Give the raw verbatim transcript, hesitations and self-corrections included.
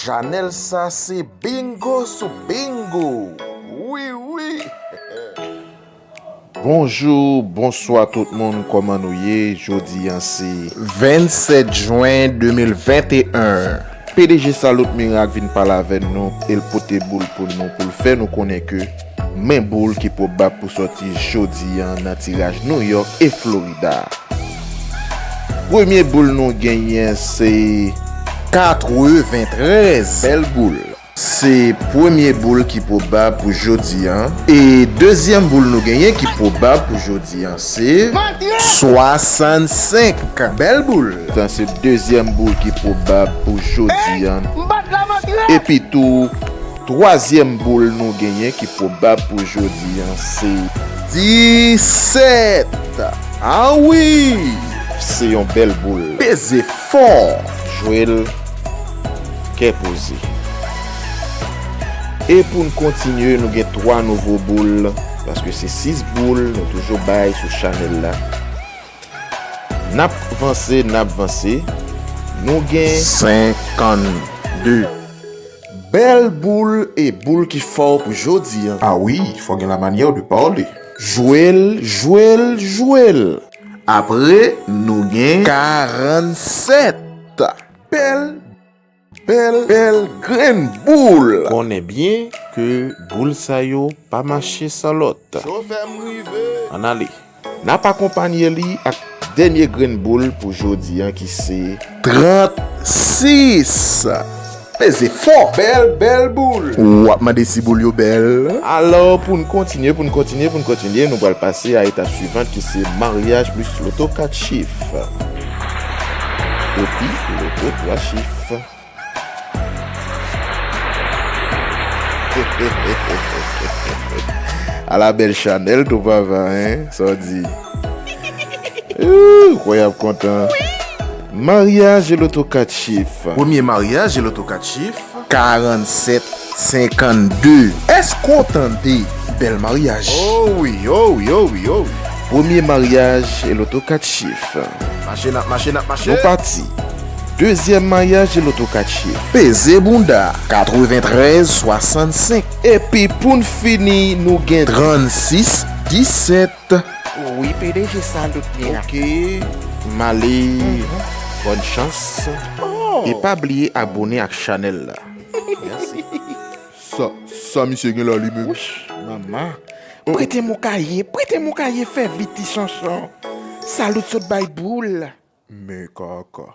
Chanèl sa se bingo sou bingo. Wi, wi. Bonjou, bonswa tout moun, kòman nou ye? Jodi a se vennsèt jen de mil venteyen. P D G Salut Miracle vin pale avè nou, e l pote boul pou nou, pou l fè nou konnen ke men boul ki pwobab pou sòti jodi a nan tiraj New York e Florida. Premye boul nou genyen se katreventrèz. Bèl boul. Se premye boul ki pwobab pou jodi a. E dezyèm boul nou genyen ki pwobab pou jodi a se swasannsenk. Bèl boul. Sa se dezyèm boul ki pwobab pou jodi a. Epi tou, twazyèm boul nou genyen ki pwobab pou jodi a se disèt. A wi! Se yon bèl boul. Peze fò. Jwe l kè poze. E pou n kontinye, nou gen twa nouvo boul, paske se sis boul nou toujou bay sou chanèl la. N ap vanse, n ap vanse. Nou gen senkannde. Bèl boul e boul ki fò pou jodi a. A wi, fò gen la manyè de pale. Jwe l, jwe l, jwe l. Apre, nou gen karannsèt. Bèl, bèl, bèl grenn boul. Konnen byen ke boul sa yo pa mache san lòt. Chofè m rive. Ann ale. N ap akonpanye li ak dènye grenn boul pou jodi a ki se trannsis. Peze fò. Bèl, bèl boul. W ap mande si boul yo bèl. Alò, pou n kontinye, pou n kontinye, pou n kontinye, nou pral pase a etap swivan ki se maryaj plis loto kat chif. Epi loto twa chif. Ala bèl chanèl tou papa, en? Sa w di? Ooh, kwè y ap kontan. Maryaj e loto kat chif. Premye maryaj e loto kat chif. Karannsèt senkannde. Èske w tande? Bèl maryaj. Oh wi, oh wi, oh wi, oh wi. Premye maryaj e loto kat chif. Mache, n ap mache, n ap mache. Nou pati. Dezyèm maryaj e loto kat chif. Peze bounda. Katreventrèz swasannsenk. Epi pou n fini, nou gen trannsis disèt. Wi, P D G Salut Miracle. Ok. M ale. Bòn chans. Oh. E pa bliye abone ak chanèl la. Mèsi. Sa, sa misye gen la li menm? Wouch, manman. Prete m yon kaye, prete m yon kaye, fè vit ti chanchon. Salut sot bay boul. Men kaka.